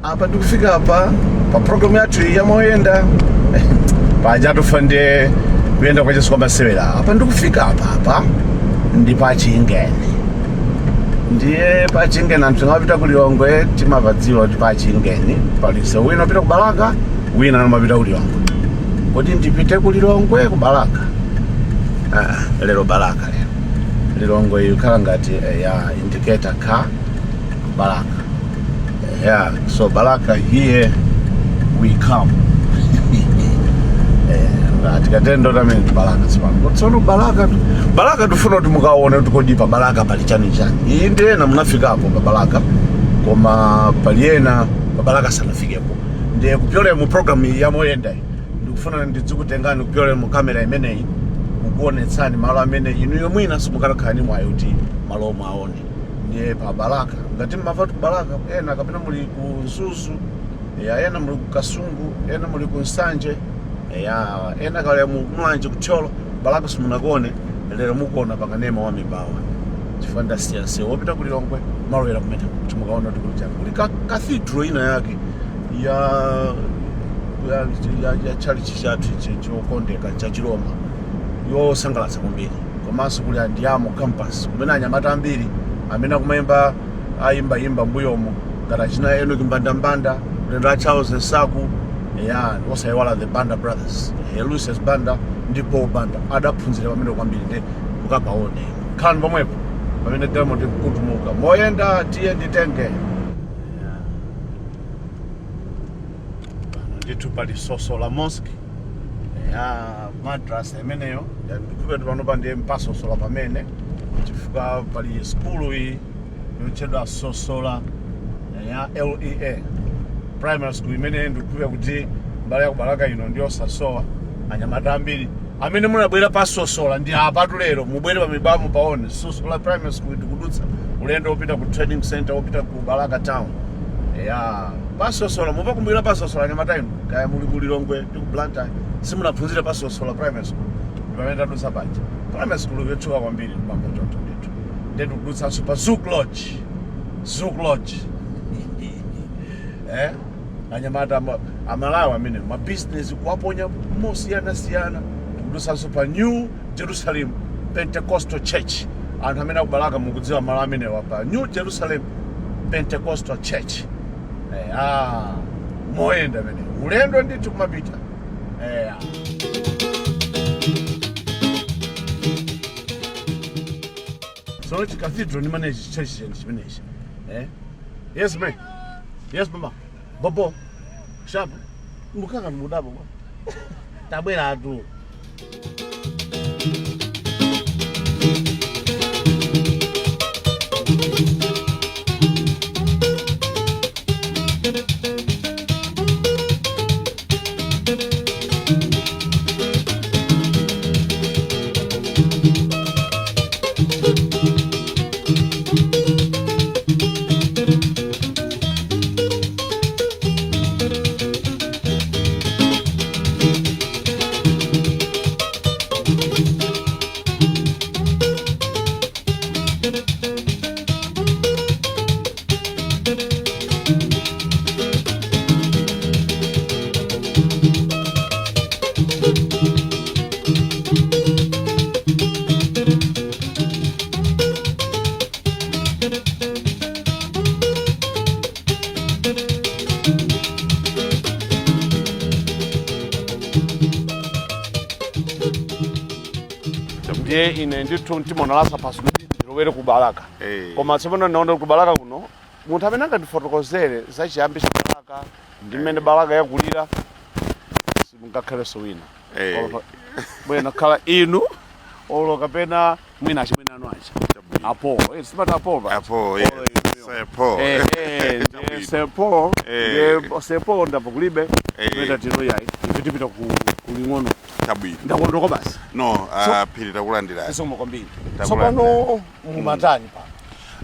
Apa tikufika apa pa program yathu ya Moyenda. Paja tufa ndiye kuyenda kwa Yesu kwamasewera. Apa ndikufika apa ndi pa Chingeni. Ndiye pa Chingeni anthu amapita ku Lilongwe, timapadziwa kuti pa Chingeni pali msewu wina upita ku Balaka, wina amapita ku Lilongwe. Kodi ndipite ku Lilongwe, ku Balaka? Ah, lero Balaka lero. Lilongwe ikhala ngati ya indicator car Balaka. Yeah, so Balaka, here we come. Tikatendo tamene Balaka tsopano. Tsono Balaka, Balaka tifuna kuti mukaone kuti kodi pa Balaka pali chani chani. Iyi ndi ena munafikapo pa Balaka, koma pali ena pa Balaka sanafikepo. Ndiye kupyolera mu program iyi ya Moyenda iyi, ndikufuna ndidzikutengani kupyolera mu kamera imeneyi kukuonetsani malo amene inuyo mwina simukanakhala ni mwayi kuti malo omwe aone. Ndiye pa Balaka, ngati mmava ku Balaka ena kapena muli ku Mzuzu ya, ena muli ku Kasungu, ena muli ku Nsanje ya, ena kale mu Mulanje, ku Thyolo, Balaka simunakuone. Lero mukuona pakanema wa Mibawa chifukwa ndasiya msewu wopita ku Lilongwe, malowera kumene kuti mukaona kuti kuli chani. Kuli cathedral ina yake ya chalichi chathu chokondeka cha Chiroma, yosangalatsa kwambiri. Komanso kuli Andiamo Campus kumene anyamata ambiri amene akumayimba ayimbayimba mbuyomo ngati achina Enoch Mbandambanda, ulendo a Charles Nsaku ya, osayiwala the Banda Brothers, Lucius Banda ndi Paul Banda, adaphunzira pamene kwambiri. Ndi mukapaone. Khalani pomwepo pamene galimoto ikukutumuka. Moyenda, tiye nditenge. Pano ndithu pali Sosola Mosque ya madrasa imeneyo. Ndikupeta panopa ndiye mpasosola pamene, chifukwa pali skulu iyi yotchedwa Sosola ya LEA Primary School, imene ndikupeta kuti mbali ya kubalaka ino ndiyosasowa anyamata ambiri amene munabwera pa Sosola. Ndi apatu lero mubwere pa Mibawa mupaone Sosola Primary School. Ndikudutsa ulendo wopita ku trading center, wopita ku Balaka town ya pasosola. Mupakumbukira pasosola, anyamata inu? Kaya muli ku Lilongwe ndi ku Blantyre, simunaphunzire pasosola Primary School? Ndi pamene tadutsa paja, primary school yotchuka kwambiri ndipambo choncho ndithu. Ndiye tikudutsanso pa Zouk Lodge. Zouk Lodge, anyamata amalawi amene mabizinesi kuwaponya mosiyanasiyana. Tikudutsanso pa New Jerusalem Pentecostal Church. Anthu amene akubalaka mukudziwa malo amenewa, pa New Jerusalem Pentecostal Church. Moyenda amene ulendo ndithu kumapita. So chi cathedral ndi manechi church cheni chimenechi, eh? Yes, me. Yes, mama. Bobo sharp mukaka mudapo bwa tabwera atu. Ndiye ine ndithu mtimonalasa pasi kuti ndilowere ku Balaka. Koma tsopano ndinaona ku Balaka kuno munthu amene angandifotokozere za chiyambi cha Balaka ndi mmene Balaka yakulira simungakhalenso wina. Bwena khala inu olo kapena mwina achimwene anu aja apo, simati apo pa Apo, yes. Olo inuyo. Sir Paul. Ndiye Sir Paul. Ndiye Sir Paul ndamva kulibe. Kupeta tino yayi, ife tipita ku kuling'ono. Chabwino. Ndakondwako basi. No, phiri, takulandirani. Zikomo kwambiri. Takulandira. Tsopano mumatani pa?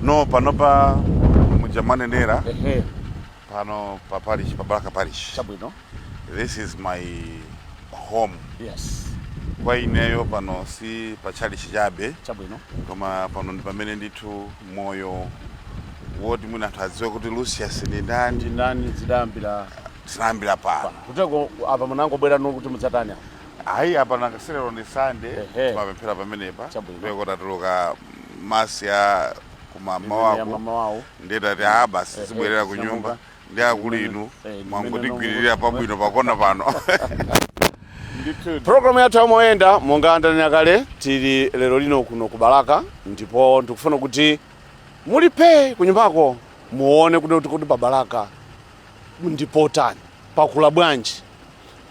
No, panopa mujamanenera pano pa parish, pa Balaka Parish. This is my home. Kwa ineyo pano si pa chalichi chabe, koma pano ndi pamene ndithu moyo Woti mwina anthu adziwe kuti Lucius ndi ndani. Ndi ndani, zidayambira Zinayambira pano. Kuteko apa munangobwera no kuti mudzatani apa? Ayi, apa nangaserero ndi Sunday. Timapemphera pamenepa. Chabwino. Ndiko tatuluka mass ya kumamawaku. Mama wawo. Ndetati a basi, zibwerera ku nyumba ndi akulu inu. Mwangotigwirira pabwino pakona pano. Programu yathu yamoyenda, monga ndanena kale, tili lero lino kuno ku Balaka, ndipo ndikufuna kuti mulipe kunyumbako muone kuti pa Balaka ndipotani, pakula bwanji.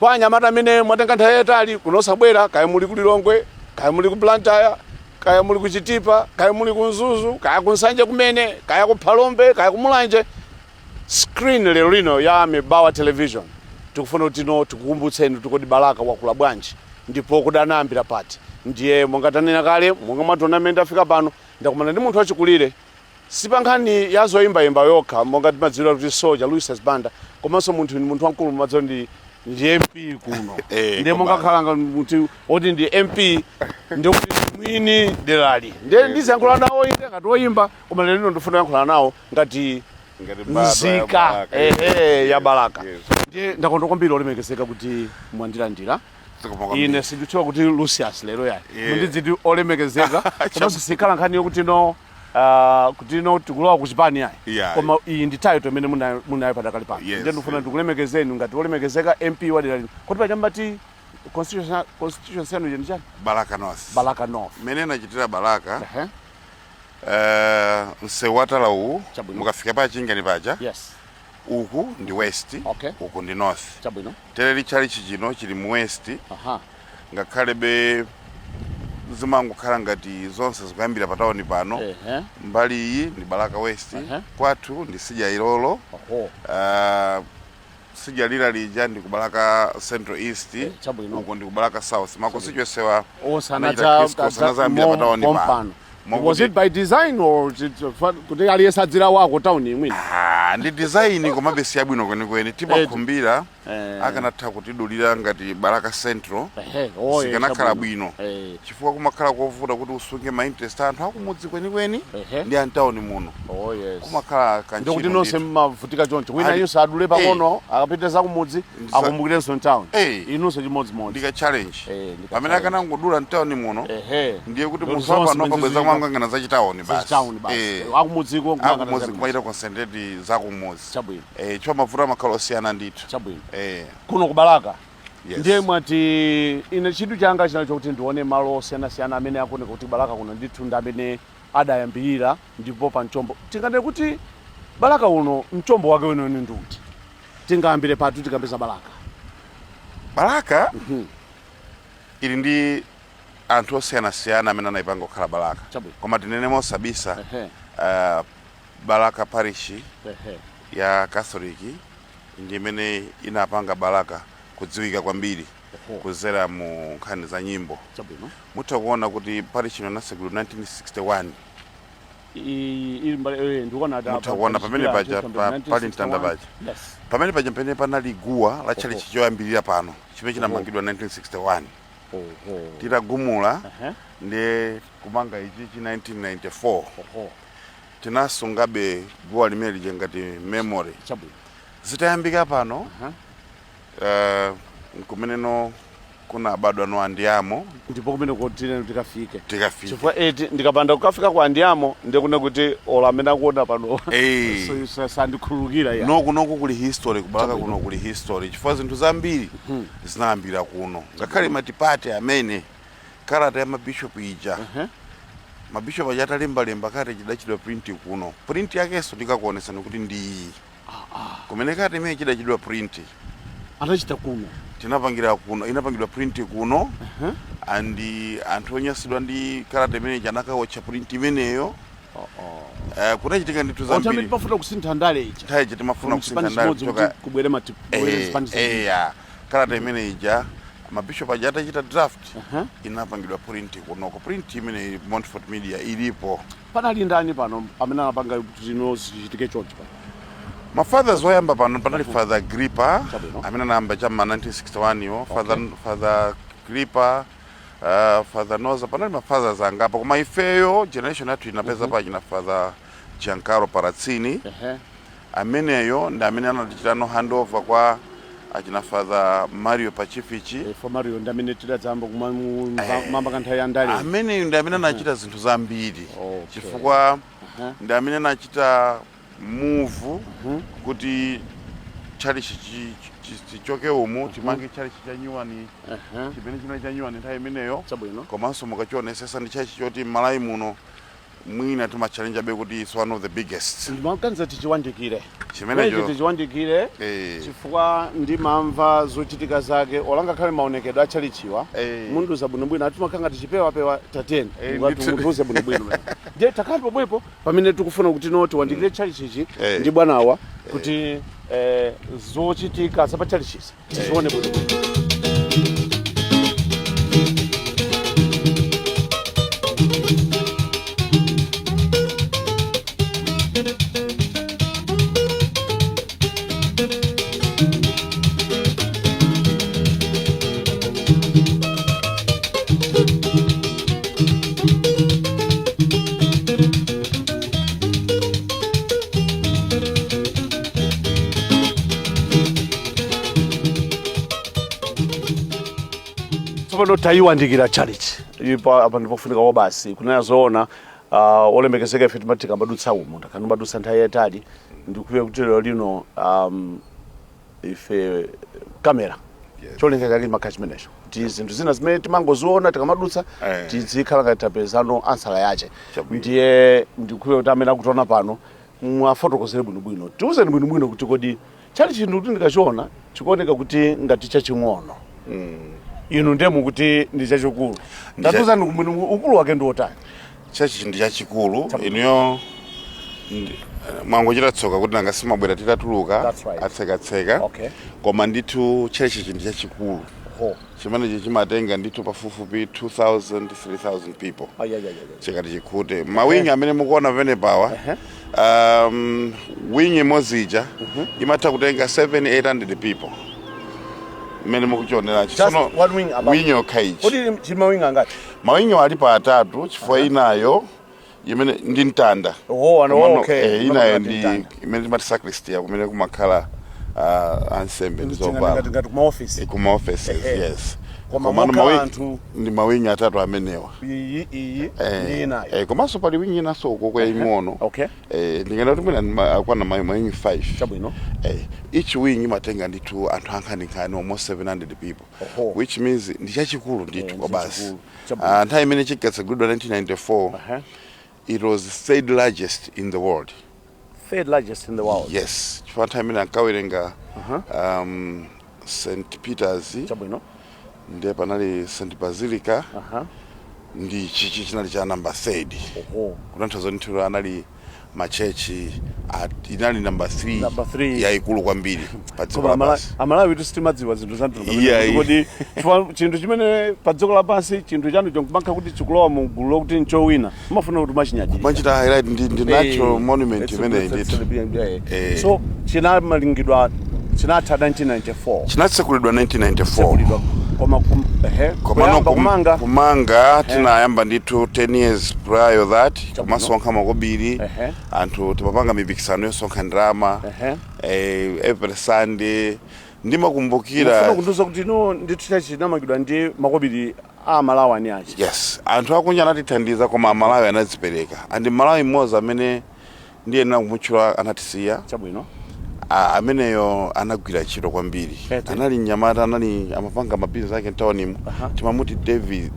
Kwa anyamata amene mwatenga nthawi yayitali kuno osabwera, kaya muli ku Lilongwe, kaya muli ku Blantyre, kaya muli ku Chitipa, kaya muli ku Mzuzu, kaya ku Nsanje kumene, kaya ku Phalombe, kaya ku Mulanje, screen lero lino ya Mibawa Television tikufuna kuti no tikukumbutseni kuti kodi Balaka wakula bwanji ndipo kuti anayambira pati. Ndiye monga tanena kale, monga mwationa mmene ndafika pano, ndakumana ndi munthu wachikulire, si pa nkhani ya zoyimbayimba yokha monga timadziwira kuti Soldier Lucius Banda, komanso munthu ni munthu wamkulu, mumadziwa ndi MP kuno. Ndiye monga Komanso. khala nga munthu oti ndi MP, ndikuti mwini derali, ndiye ndiziyankhula nawo inde ngati woyimba, koma lero lino ndifuna kuyankhula nawo ngati Ngati mbadwa ya nzika Balaka. Ehe, ya Balaka. Ndiye ndakondwa kwambiri, olemekezeka, kuti mwandilandira. Zikomo kwambiri. Ine sindithiwa kuti Lucius lero yayi, mundidziti olemekezeka. Komanso sikhala nkhani yokuti no kuti no tikulowa kuchipani yayi, koma iyi ndi title imene munayo padakali pano. Ndiye ndikufuna ndikulemekezeni ngati olemekezeka MP wa dera lino. Kodi paja mbati constituency yanu ndi chani? Balaka North. Balaka North. Mmene nachitira Balaka, msewu watala uwu, mukafika pa Chingeni paja, uku ndi west, uku ndi north. Tereri chalichi chino chili mu west. Ngakhalebe zimangokhala ngati zonse zikuyambira pa tawuni pano, mbali iyi ndi Balaka West. Kwathu ndi sija ilolo. Sija lila lija ndi ku Balaka Central East. Chabwino. Uku ndi ku Balaka South. Ma constituency wa Onse anachita criss-cross, anazayambira pa tawuni pano. Was it by design or is it kuti aliyense adzira wako town imwini? Ah, ndi design, komabe siyabwino kwenikweni. Timakhumbira akanatha kutidulira ngati Balaka Central, Ehe, oye, sikanakhala chabwino. bwino, chifukwa kumakhala kovuta kuti usunge ma interest a anthu akumudzi kwenikweni ndi antawuni muno. Oh yes. Kumakhala kantchito Ndikuti nonse ndithu. mmavutika choncho, wina inso adule pang'ono akapite zakumudzi, akumbukirenso mtown. Inunso chimodzimodzi. Ndika challenge. Ndika Pamene challenge. akanangodula mtawuni muno, ndiye kuti Ndoti munthu zonse apano pabweza mwenzi kumangangana zachitawuni basi. Zachitawuni basi. Akumudziko akumudzi kumachita concentrate zakumudzi. Chifukwa mavuto amakhala osiyana ndithu. Kuno kubalaka, Yes. ndiye mwati ine chidwi changa chinali chokuti ndione malo osiyanasiyana amene akuoneka kuti Balaka kuno ndithu ndi amene adayambirira. Ndipo pa mchombo tinganene kuti Balaka uno mchombo wake weniweni ndi uti? Tingayambire patu tikapeza Balaka? Balaka ili ndi anthu osiyanasiyana amene anayipanga kukhala Balaka. Koma tinene mosabisa, Balaka Parish ya Catholic ndi imene inapanga Balaka kudziwika kwambiri kuzera mu nkhani za nyimbo. Mutha kuona kuti parish ino inasegulidwa 1961. Ili mbali, ndikuona Mutha kuona pamene paja pali mtanda paja. Pamene paja pamene panali guwa la tchalitchi choyambirira pano chimene chinamangidwa 1961. Titagumula, ndiye kumanga ichichi 1994. Tinasungabe guwa limene lija ngati memory. Zitayambika pano, kumeneno kunabadwa no Andiamo. Ndipo kumene kotine tikafike. Tikafike. Chifukwa eti ndikapanda kukafika kwa Andiamo, ndikuna kuti ola amene akuona pano sandikhululukira ya. Noku noku kuli history, kubalaka kuno kuli history, chifukwa zinthu zambiri zinayambira kuno, ngakhale matipate amene kalata ya mabishopu ija, mabishopu aja atalembalemba kalata chidachidwa print kuno. Print yakenso ndikakuonesani kuti ndi iyi kumene kalata imene chidachidwa print. Anachita kuno? Tinapangira kuno, inapangidwa print kuno, and anthu onyasidwa ndi kalata imene chanakawotcha print imeneyo. Kunachitika ndithu Zambiri zambiri. Timafuna kusintha ndale ija. Nthawi ija timafuna kusintha chipani ndale chimodzi kuchoka kuti kubwere mati kubwere zipani zambiri. Eya, kalata imene ija mabishopu aja atachita draft, inapangidwa print kunoko. Print imene Montfort Media ilipo. Panali ndani pano amene anapanga kuti zino zichitike chonchi pano? Ma fathers oyamba pano panali Father Gripa, amene anayamba cham'ma 1961 yo. Father Gripa, Father Noza, panali ma fathers angapo, koma ifeyo generation yathu inapeza pachina Father Giancarlo Parazzini. Ameneyo ndi amene anatichitano handover kwa achina Father Mario Pacifici. Father Mario ndi amene tidadzamba kumamba kanthawi ya ndale. Ameneyo ndi amene anachita zinthu zambiri, chifukwa ndi amene anachita move kuti tchalichi chichoke umu, timange tchalichi cha nyuwani, chimene chinali cha nyuwani nthawi imeneyo. Komanso mukachionesesa, ndi tchalichi choti m'Malawi muno mwina timachallenjabe kuti it's one of the biggest. Ndimaganiza tichiwandikire. Chimenecho. Chimenechi tichiwandikire, chifukwa ndimamva zochitika zake, olanga khale maonekedwe atchalichiwa. Munduza bwinobwino, atimakhala ngati chipewapewa tateni. Ndithu. Munduze bwinobwino. Ndiye takhali pomwepo pamene tikufuna kuti no tiwandikire tchalichichi ndi bwanawa kuti zochitika zapatchalichizi tizione bwinobwino. Tsopano tayiwandikira chalichi ipo. Apa ndipofunika kwa basi kunena zoona, olemekezeka, ife timati tikambadutsa umu, takanomadutsa nthawi yayitali, ndikuye kuti lero lino ife kamera cholinga chake chimakhala chimenecho, kuti zinthu zina zimene timangoziona tikamadutsa tizikhala ngati tapezano answer yache. Ndiye ndikuye kuti amene akutiona pano, mwafotokozere bwinobwino, tiuzeni bwinobwino kuti kodi chali chinthu kuti ndikachiona chikuoneka kuti ngati chaching'ono, inu ndiye mukuti ndi chachikulu. Tatiuzani bwino, ukulu wake ndi wotani? Chachi ndi chachikulu. Inuyo mwangochita tsoka kuti nanga simabwera titatuluka. That's right. Atsekatseka. Koma ndithu tchalichi ndi chachikulu. Chimenechi chimatenga ndithu pafupifupi 2000 3000 people chikati chikhute. Mawingi amene mukuona pamene pawa, wing imodzi ija imatha kutenga 7 800 people mmene mukuchionerachi. Just one wing above. Wing yokha ichi. Kodi chili mawingi angati? Mawingi alipo atatu, chifukwa inayo imene ndi mtanda. Oh, ano, Komano, inayo Ndi ndi mtanda. imene timati sacristy, kumene kumakhala ansembe ndi zovala. Ngati kuma office. Kuma offices. Yes. Koma Komano mokhala anthu. Ndi mawingi atatu amenewa. Iyi, iyi ndi inayo. Komanso pali wingi inanso uko kwaying'ono. Ndingena kuti mwina akwana mawingi 5. Each wing imatenga ndithu anthu ankhaninkhani, almost 700 people, which means ndi chachikulu ndithu kwa Ndi basi. chachikulu. Chabwino. Nthawi imene chinkatsegulidwa 1994, it was the third largest in the world. Third largest in the world? Yes, chifukwa nthawi imene ankawerenga St Peters, ndiye panali St Basilica, ndi chichi chinali cha number third. Kutanthauza ndithu anali machechi inali number 3. Number three. Yayikulu kwambiri pa dziko Koma lapansi. Amalawi sitimadziwa zinthu za mtundu. Kodi chifukwa chinthu chimene pa dziko lapansi, chinthu chanu chonkumankha kuti chikulowa mu gulu lokuti nchowina, mumafuna kuti machinyadira. Machita highlight ndi natural monument imeneyi ndithu. So chinamalingidwa, chinatha 1994? Chinatsekulidwa 1994. Tsekulidwa. Koma Komano kuyamba kumanga? Kumanga tinayamba ndithu 10 years prior that, kumasonkha makobiri. Anthu timapanga mipikisano yosonkha ndalama every Sunday, ndimakumbukira. Mufuna kundiuza kuti no ndithu chachi chinamangidwa ndi makobiri a Malawi ani achi? Yes, anthu akunja anatithandiza, koma Amalawi anadzipereka. And Malawi mmodzi amene ndiyenera kumutchula anatisiya. Ameneyo anagwira ntchito kwambiri. Anali mnyamata, anali amapanga mabizinesi ake mtaunimu. Timamuti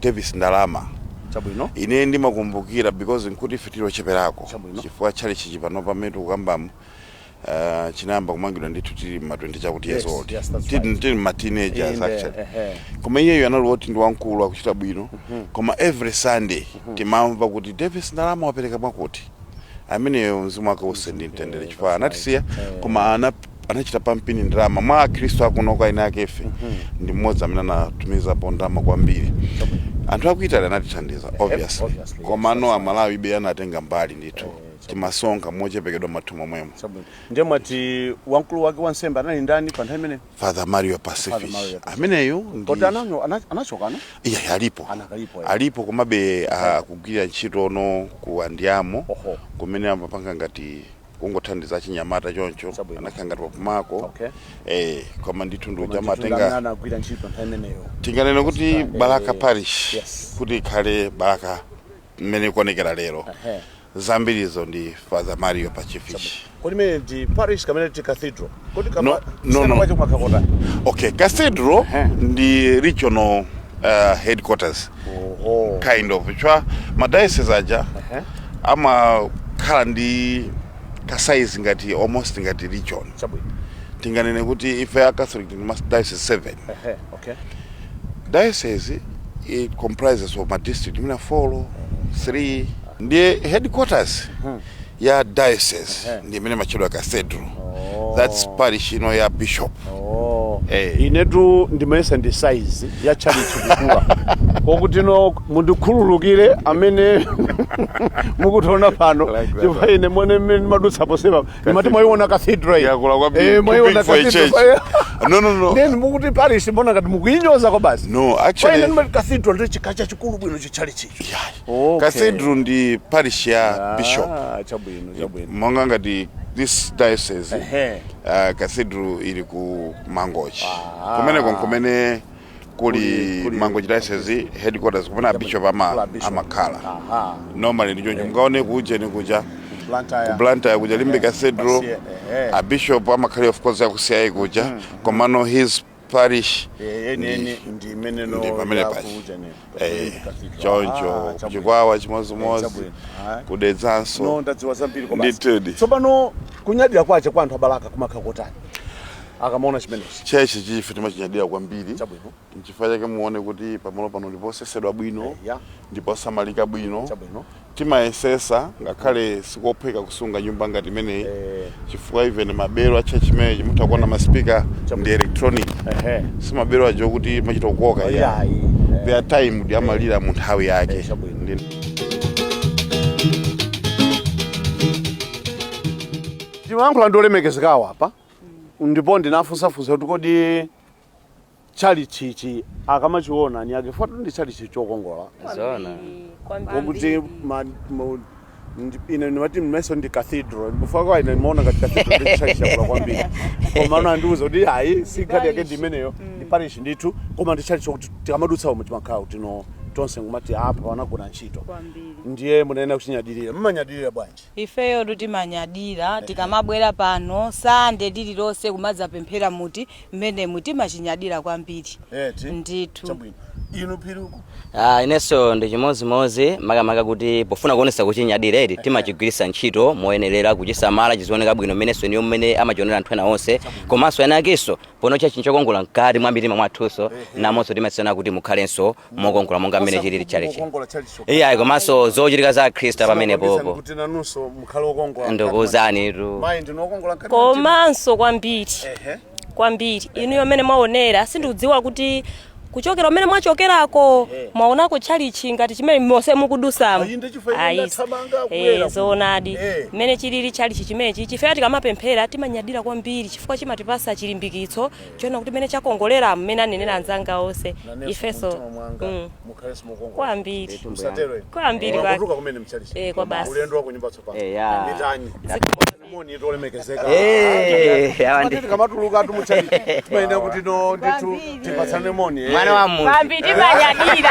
Davis Ndalama. Ine ndimakumbukira because nkuti ife tili ocheperako, chifukwa tchalichi pano pamene tikukambamo chinayamba kumangidwa ndithu tili ma 20 chakuti years old. Yes, that's right. Tili ma teenagers actually. Koma iyeyo anali woti ndi wamkulu, akuchita bwino, koma every Sunday timamva kuti Davis Ndalama wapereka mwakuti. Ameneyo mzimu wake uuse ndi mtendere, chifukwa anatisiya, koma anachita pump in ndalama mwa akhristu akunoko aine ake. Ife ndi mmodzi amene anatumizapo ndalama kwambiri. Anthu aku Italy anatithandiza obviously, Obviously, yes, koma no that's right. Amalawi be anatenga mbali ndithu. Timasonkha mochepekedwa mathumba momwemo. Chabwino. Ndiye mwati wamkulu wake wansembe anali ndani pa nthawi imeneyo? Father Mario Father Pacific. Mario Pacific. Ameneyu Kodi anachokana? Iya, alipo. Anakalipo, eh. Alipo, komabe akugwira ntchito no ku Andiamo, kumene amapanga ngati kungothandiza achinyamata choncho. Anakhala ngati papumako. Koma ndithu ndi Koma ndithu amatenga amene anagwira ntchito nthawi imeneyo. Tinganene kuti Balaka Parish kuti ikhale Balaka mmene ikuonekera lero, zambirizo ndi Father Mario Pacific. Kodi imene ndi parish kamene ti cathedral? Kodi No. kwacho mwakakota? Okay, cathedral ndi regional headquarters, kind of chwa madiocese aja amakhala ndi kasaizi ngati almost ngati region. Tinganene kuti ife a Catholic ndi ma diocese 7. Ehe okay Diocese, it comprises of ma district mina 4, 3. Ndiye headquarters ya diocese ndi imene machedwa cathedral. That's parish ino ya bishop. Oh. Eh. Inetu ndimayesa ndi size ya chalichi kukula, kokuti no mundikhululukire amene mukutiona pano, Like that. chifukwa ine mwene mmene ndimadutsa posepa ndimati mwayiona cathedral iyi. Yakula kwambiri. Eh, Too mwayiona big for a cathedral. church. No. Then mukuti parish, mbona ngati mukuyinyoza kwa basi. No, Kwa actually ine ndimati cathedral ndi chikhacha chikulu bwino chitchalichicho. Yeah. Okay. Cathedral ndi parish ya bishop. Ah, chabwino. Monga ngati this diocese, cathedral ili ku Mangochi. Kumeneko kumene kuli Mangochi Diocese headquarters, kumene a bishop Kula bishop. amakhala. Normally ndichoncho. Mukaone kujeni kuja, Blantyre. Ku Blantyre kuja, Limbe Cathedral, Pasiye, ehe. a bishop amakhala of course yakusiyayi kuja, komano his parish Eni ndi imeneno. Ndi pamene ya pachi. kujeni, cathedral. Choncho. Ah, chabwino. Chikwawa chimozimozi, Chabwino. Ah. Kudedzanso. No, ndadziwa zambiri kwa basi. Ndithudi. Tsopano kunyadira kwache kwa anthu abalaka kumakhala kotani akamaona chimenechi? Chechi chife timachinyadira kwambiri. Nchifukwa chake muone kuti pamalo pano ndiposesedwa bwino, ndiposamalika bwino. Timayesesa, ngakhale sikophweka kusunga nyumba ngati imeneyi, chifukwa even mabelo a church imeneyi, mutha kuona maspeaker ndi electronic, si mabelo ajo kuti machita kukoka. Yayi. Their time ndi amalira mu nthawi yake. Timayankhula ndi olemekezekawo apa, ndipo ndinafunsafunsa kuti kodi chalichichi akamachiona ni ake fatu ndi chalichi chokongola. Zona. Kokuti ine ndimati mmeso ndi cathedral, ndikufaka ine ndimaona ngati cathedral ndi chalichi chakula kwambiri, koma ano andiuza kuti hayi, si nkhani yake ndi imeneyo, ndi parish ndithu, koma ndi chalichi chokuti tikamadutsa umu timakhala kuti no, tonse ngumati apa panagona ntchito. Kwambiri. Ndiye munene kuchinyadirira, mmanyadirira bwanji? Ifeyo timanyadira tikamabwera pano Sande lililonse kumadzapemphera muti mmene timachinyadira kwambiri. Eti? Ndithu. Chabwino. Inu phiri uku? Ah, inenso ndi chimozimozi, makamaka kuti pofuna kuonesa kuchinyadira eti, timachigwiritsa ntchito moyenerera, kuchisamala chizioneka bwino mmenenso niyo mmene amachionera anthu ena onse, komanso ena akenso pono chachi chokongola mkati mwa mitima mwathunso, namonso timasiyana kuti mukhalenso mokongola monga mmene chilili chalichi. Kukongola chalichi. Iyayi, komanso zochitika za Khristu pamenepopo. Kuti nanunso mukhale wokongola. Ndikuwuzani tu. Mayi, ndinu wokongola mkati mwa mtima? Komanso kwambiri. Kwambiri. Inuyo amene mwaonera, sindikudziwa kuti kuchokera umene mwachokerako mwaonako tchalichi ngati chimene monse mukudusamo. Ayi, ndi chifukwa ine Ayi, ndathamanga kubwera kuno. Zoonadi. Mmene chilili tchalichi chimenechi, chifukwa tikamapemphera timanyadira kwambiri, chifukwa chimatipasa chilimbikitso choona kuti mmene chakongolera, mmene anenera anzanga onse, Nanenso ifenso mumtima mwanga mukhalenso mokongola. Kwambiri. Musatero inu. Kwambiri kwake. Mwangotuluka kumene mchalichi. Eh, kwa basi. Ulendo wa kunyumba tsopano. Ya. Mitani moni itolemekezeka. Awa ndi- Tikamatuluka tu muchalichi timayenda kuti no, ndithu tipatsane moni. Mwana wa munthu. Kwambiri timanyadira.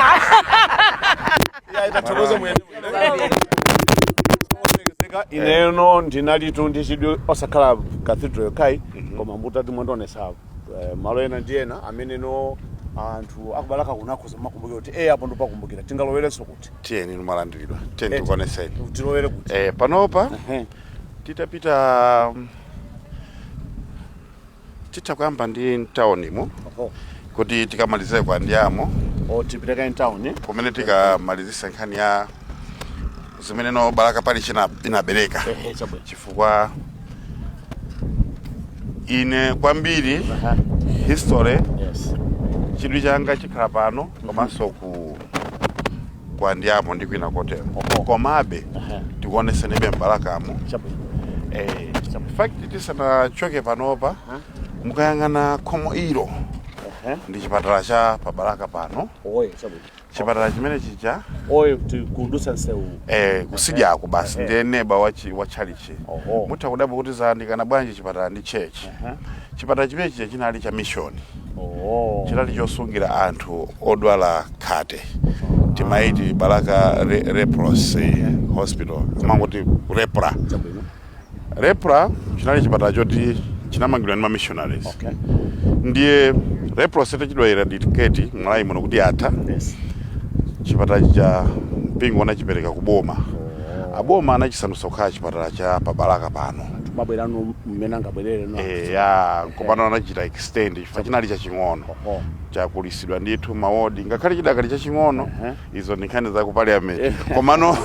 Ya, itathokoza mwene. Ineno ndinalitu ndi chidwi osakhala cathedral yokhayi, koma mbutati mwandionesa malo ena ndi ena amene no anthu akubalaka kunakhoza makumbukira kuti apo ndipakumbukira. Tingalowerenso kuti? Tiyeni, numalandiridwa, tiyeni tikuoneseni. Tilowere kuti? Panopa titapita, titha kuyamba ndi mtaunimo kuti tikamalize kwa Ndiyamo. O, tipiteka in town, eh? Kumene tikamalizise nkhani ya zimene no Balaka Parish inabereka. Chabwino. Chifukwa ine kwambiri history, chidwi changa chikhala pano komanso ku Kwa Ndiapo ndi kwina kotero. Komabe tikuonesenebe m'Balakamo. In fact, tisanachoke panopa, mukayang'ana khomo ilo ndi chipatala cha paBalaka pano. Oye, chabwino. Chipatala chimene chija Oye, kudutsa msewu. Kusidyako basi ndiye neba wa chalichi. Mutha kudabwa kuti zayandikana bwanji chipatala ndi church. Chipatala chimene chija chinali cha mission. Chinali chosungira anthu odwala khate, timaiti Balaka Leprosy Hospital, kumangoti lepra. Lepra chinali chipatala choti chinamangidwa ndi ma missionaries. Ndiye leprosy itachitidwa eradicate m'Malawi muno kuti atha, chipatala cha mpingo anachipereka kuboma. Aboma anachisandutsa kukhala chipatala cha paBalaka pano. Mabwerano mmene angabwerere no. Ya, kopano anachita extend chifukwa chinali chaching'ono. Chakulisidwa ndithu mawodi, ngakhale chidakali chaching'ono. Izo ndi nkhani za ku parliament, komano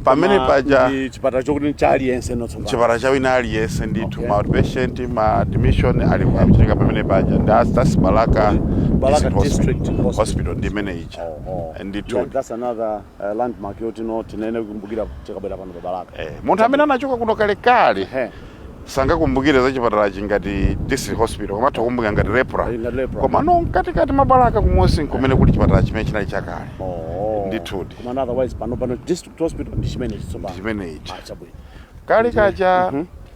pamene Koma paja ndi chipatala chokuti cha aliyense no tsopano. Chipatala cha wina aliyense ndithu. Okay. Ma outpatient, ma admission ali akuchitika pamene paja. Ndi that's Balaka Balaka District Hospital. District Hospital. Hospital ndi imene ija. Ndithu. Yeah, that's another landmark yoti no tinene kukumbukira tikabwera pano pa Balaka. Munthu amene anachoka kuno kalekale sangakumbukire za chipatalachi ngati district hospital, koma atha kukumbukira ngati lepra. Ngati lepra. Koma no, mkatikati mwa Balaka kumosi nkumene kuli chipatala chimene chinali chakale. Ndithudi. Koma otherwise pano district hospital ndi chimene chitsopano. Chimene ichi. Ah, chabwino. Kale kaja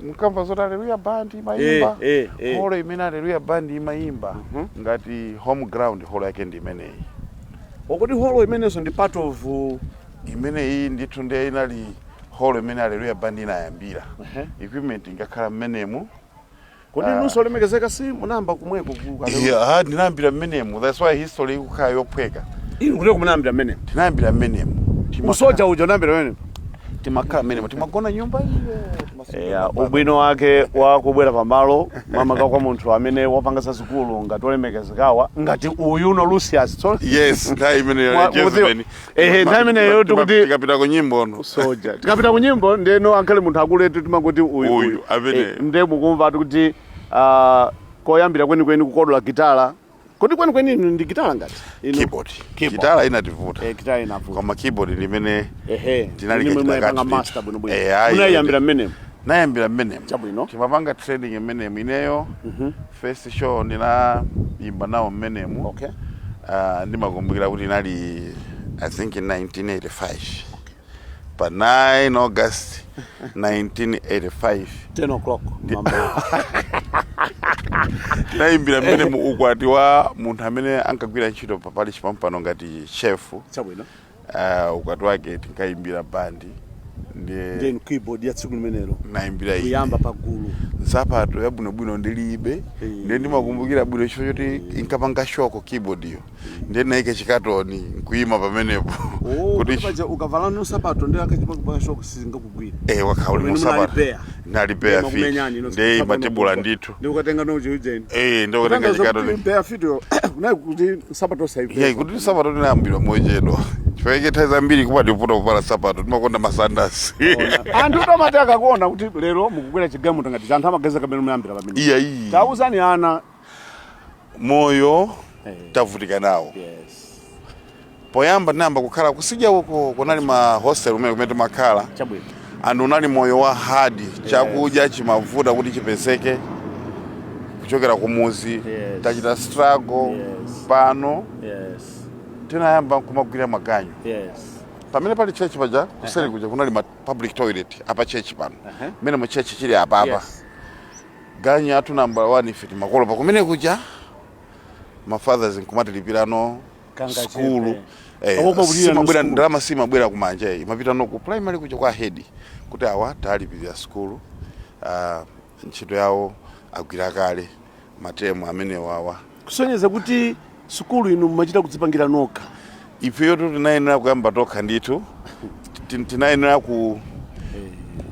mkamva zoti Aleluya Band imayimba, holo imene Aleluya Band imayimba ngati home ground, holo yake ndi imeneyi. Okuti holo imenenso ndi part of Imeneyi ndithu ndiye inali holo imene Aleluya Band inayambira. Equipment ingakhala mmenemu. Kodi inunso olemekezeka si munayamba kumweko ku Yeah, ndinayambira mmenemu. That's why history ikukhala yophweka. Inu kuti munayambira mmenemo? Tinayambira mmenemu. Usoja uja unayambira mmenemo? Timakhala mmenemu, timagona nyumba iyo. Yeah, ubwino wake wa kubwera pamalo mamaka kwa munthu amene wapanga zazikulu ngati olemekezekawa ngati uyu uno Lucius so Yes, nthawi imeneyo. Mudziwa- Ehe, nthawi imeneyo tikuti Tikapita ku nyimbo ono. Soja tikapita ku nyimbo ndeno ankhale munthu akuletu timangoti uyu. Uyu, amene. Nde mukumva tikuti koyambira kwenikweni kukodola gitala, kodi kwenikweni inu ndi gitala ngati Inu- Keyboard. Keyboard. Gitala inativuta. Gitala inavuta. Koma keyboard limene tinali Inu kachita mwe kathu master ndithu. bwino bwino. Ayi, Munayambira mmenemo? Nayambira mmenemo. Chabwino. Timapanga training mmenemo. Ineyo first show ndinayimba nawo mmenemo. Ndimakumbukira kuti inali, I think, in 1985, pa 9 August 1985. 10 o'clock mamba. Tinayimbira mmene mu ukwati wa munthu amene ankagwira ntchito pa parish pampano ngati chef. Ukwati wake tinkayimbira bandi, ndiye Then keyboard ya tsiku limenelo nayimbira ine. Kuyamba pagulu. Nsapato yabwinobwino ndilibe. Ndiye ndimakumbukira bwino chifukwa choti inkapanga shock keyboard iyo, ndiye naike chikatoni nkuyima pamenepo. Oh, Kuti kuti paja ukavala nsapato ndi akachipaka shock sizingakugwira. Wakhauli Pamene musapato munali bare. Nali bare feet. Makumenyani ino. Ndiye imatibula ndithu. Ndi ukatenga no chiujeni. Ndikutenga chikatoni. Bare feet yo kunali kuti nsapato saive. Yeah, kuti nsapato tinayambirwa mochedwa chifukwa chake nthawi zambiri kumativuta kuvala sapato, timakonda masandasi. Anthu tomati akakuona kuti lero mukukwera chigamuto ngati anthu amageza kamene muyambira pamene. Iya iyi. Tauzani ana. Moyo tavutika nawo. Poyamba tinayamba kukhala kusidya uko, kunali ma hostel kumene kumene timakhala. Anthu unali moyo wa hard, chakudya chimavuta kuti chipezeke kuchokera kumuzi. Tachita struggle. Pano tinayamba kumagwira maganyu. Pamene pali church paja kuseri kuja kunali ma public toilet apa church pano, mmene mu church chili apapa. Ganyu athu number 1 ife timakolopa kumene kuja, ma fathers nkumatilipirano Kanga skulu. chepe. Apo kulira Simabwera no. Ndalama simabwera kumanja, imapita no ku primary kuja kwa head kuti awa talipirira skulu, ntchito yawo agwira kale matemu amene wawa. Kusonyeza kuti sukulu inu mumachita kudzipangira nokha. Ifeyo tu tinayenera kuyamba tokha ndithu. Tinayenera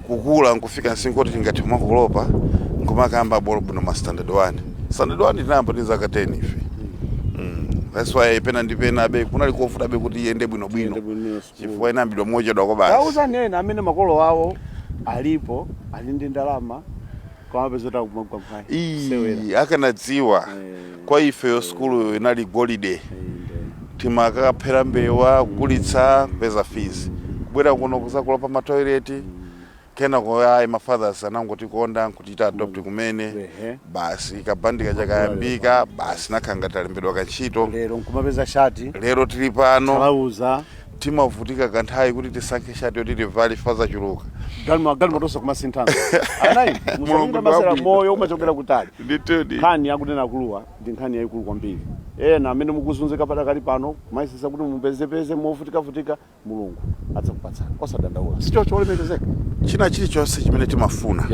kukula nkufika msinkhu kuti tingathe kumakolopa nkumakamba bolo bwino ma standard 1. Standard 1 tinayamba ndi zaka 10 ife. That's why pena ndi pena abe kunali kovuta abe kuti iyende bwinobwino. Iyende bwinobwino sukulu. Chifukwa inayambidwa mochedwa kwa basi. Tauzani ena amene makolo awo alipo, ali ndi ndalama, koma apeza kumagwa mphwayi. Ii, akanadziwa kwa ifeyo sukulu inali golide. Timakaphera mbewa, kugulitsa, kupeza fees, kubwera kuno kuzakulopa matoilet. Kenako ayi, mafathers anangotikonda nkutiita adopt kumene. Basi, kabandika chakayambika, basi nakhanga talembedwa kantchito. Lero nkumapeza shati. Lero tili pano. Talauza. Timavutika kanthawi kuti tisankhe shati yoti tivale, zachuluka. Galimotonso kumasinthana anayi. Mulungu Musamira masera. ndi wabwino. Moyo umachokera kutali. Nditudi. Nkhani yakunena kuluwa ndi nkhani yayikulu kwambiri. Ena amene mukuzunzika padakali pano, kumayesesa kuti mupezepeze mofutikafutika, Mulungu adzakupatsani, osadandaula. Sichocho, olemekezeka? China chilichonse chimene timafuna,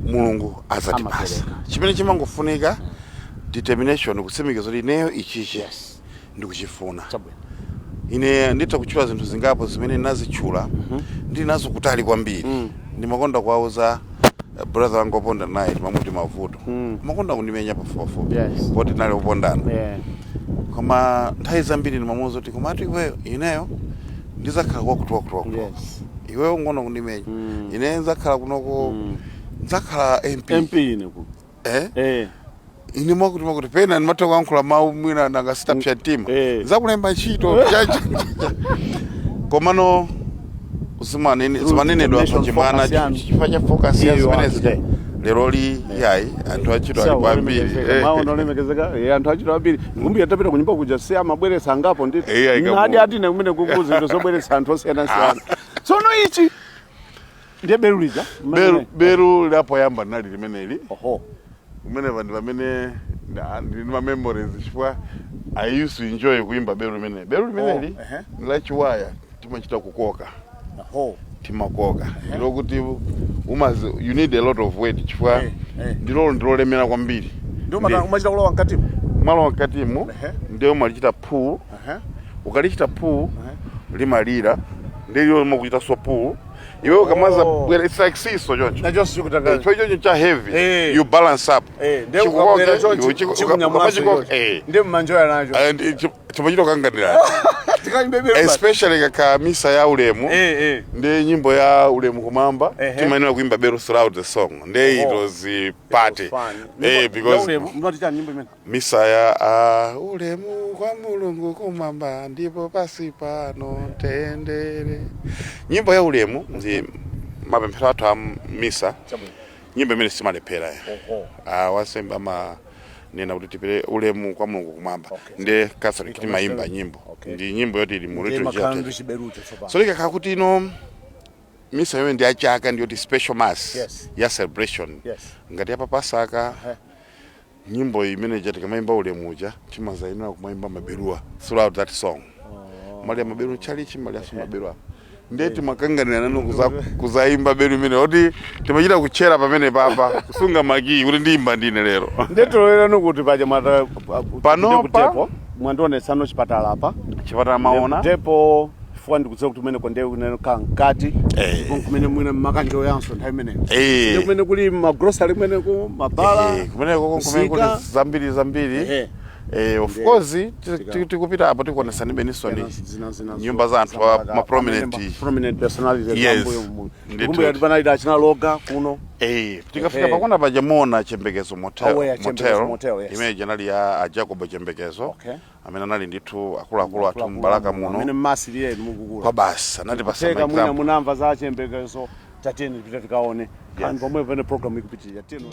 Mulungu adzatipasa. Amapereka. Chimene chimangofunika, determination, kutsimikiza kuti ineyo ichichi ndikuchifuna. Ine nditha kutchula zinthu zingapo zimene ndinazitchula, ndili nazo kutali kwambiri. Ndimakonda kuwauza brother wangu oponda naye, timamuti Mavuto. Makonda kundimenya pafupipafupi poti tinali opondana. Koma nthawi zambiri ndimamuwuza kuti, komatu iweyo, ineyo ndizakhala kwakuti wakuti wakuti. Iweyo ngono kundimenya, ine nzakhala kunoko, nzakhala MP. MP ine ku Eh? Eh. Ine mwakuti mwakuti, pena ndimatha kuyankhula mawu mwina nangasitapsya mtima. Zakulemba ntchito chacha, komano zimanenedwa Determination, pachimwana focus yanu. chifukwa cha focus ya Iyo zimenezi. today. Leroli yayi, anthu antchito alipo ambiri. Maona, olemekezeka, anthu achito ambiri. Ngumbi tapita kunyumba kuja, si amabweretsa angapo ndithu. Eh, ayi, Nadi atine kumene kuku zinthu zobweretsa anthu osiyanasiyana. Tsono ichi ndiye beru lija? Beru lapoyamba linali limeneli. Kumeneva ndi pamene ndili ndi ma memories, chifukwa I used to enjoy kuimba beru limeneli. Beru limeneli Oh, ehe. lachiwaya, timachita kukoka. Timakoka ndilokuti umazi you need a lot of weight, chifukwa Eh, eh. ndilolo ndilolemera kwambiri. Ndio umachita kulowa mkatimo? Malo mkatimo. Ndiye umalichita pull. Ukalichita pull, limalira, ndiyo limakuchita so pull iwe ukamaza bwera. It's like seesaw choncho. Nachonso chikutangana. Choncho cha heavy. You balance up. Ndiye Chikukoke, ukabwera chonchi, iwe chikunyamulaso. ukapachikoka, Ndiye mmanjoya nacho. And timachita kukanganirana. Tikayimbe beru basi. Especially kaka misa ya ulemu, ndi nyimbo ya ulemu kumwamba, timayenera kuimba beru throughout the song. Ndi it was party. Because Mnati chani nyimbo imene? Misa ya ulemu kwa Mulungu kumwamba, ndipo pasi pano mtendere. Nyimbo ya ulemu ndi mapemphero athu a misa. Nyimbo imene simalephera. Wansembe amanena kuti tipere ulemu kwa Mulungu kumwamba. Ndi Catholic timayimba nyimbo. Ndi nyimbo yoti ili mu Ndiye liturgy makhala yathu. ndi chiberucho tsopano. So likakhala kuti ino misa yoyo ndi yachaka, ndiyoti special mass ya celebration, ngati yapa Pasaka, nyimbo imene ija tikamayimba ulemu uja, timazayenera kumayimba maberuwa throughout that song. Mali ya maberu chalichi, mali yaso maberu apa. Ndiye timakanganira nanu kuzayimba beru imene oti timachita kutchera pamene papa, kusunga makiyi kuti ndiyimba ndine lero. Ndetololerani kuti paja mwata Panopa- mwandionetsano chipatala apa. Chipatala maona. Depo, chifukwa ndikudziwa kuti kumene konde kunene kankati Eh. kumene mwina mmakanjoyanso nthawi imeneyo. Eh. Ndi kumene kuli magrosary, kumeneko mabala. Kumeneko kumene kuli msika. zambiri zambiri. Of course, tikupita apo tikuonesani benisoni nyumba za anthu ma prominent. Prominent personalities. Yes. Ndikumbukira kuti panali achina Loga kuno. Tikafika pakona paja muona Chembekezo Motel. Oh, yeah, Chembekezo Motel, Motel, yes. imene janali ya a Jacob Chembekezo, amene anali ndithu akuluakulu athu mbalaka Amene muno. mmasiri enu mukukula. Kwa basi anatipasa Teka mwina example. munamva za Chembekezo, tatiyeni tipite tikaone. Kandi pomwe pamene program ikupitirira, tiyeni.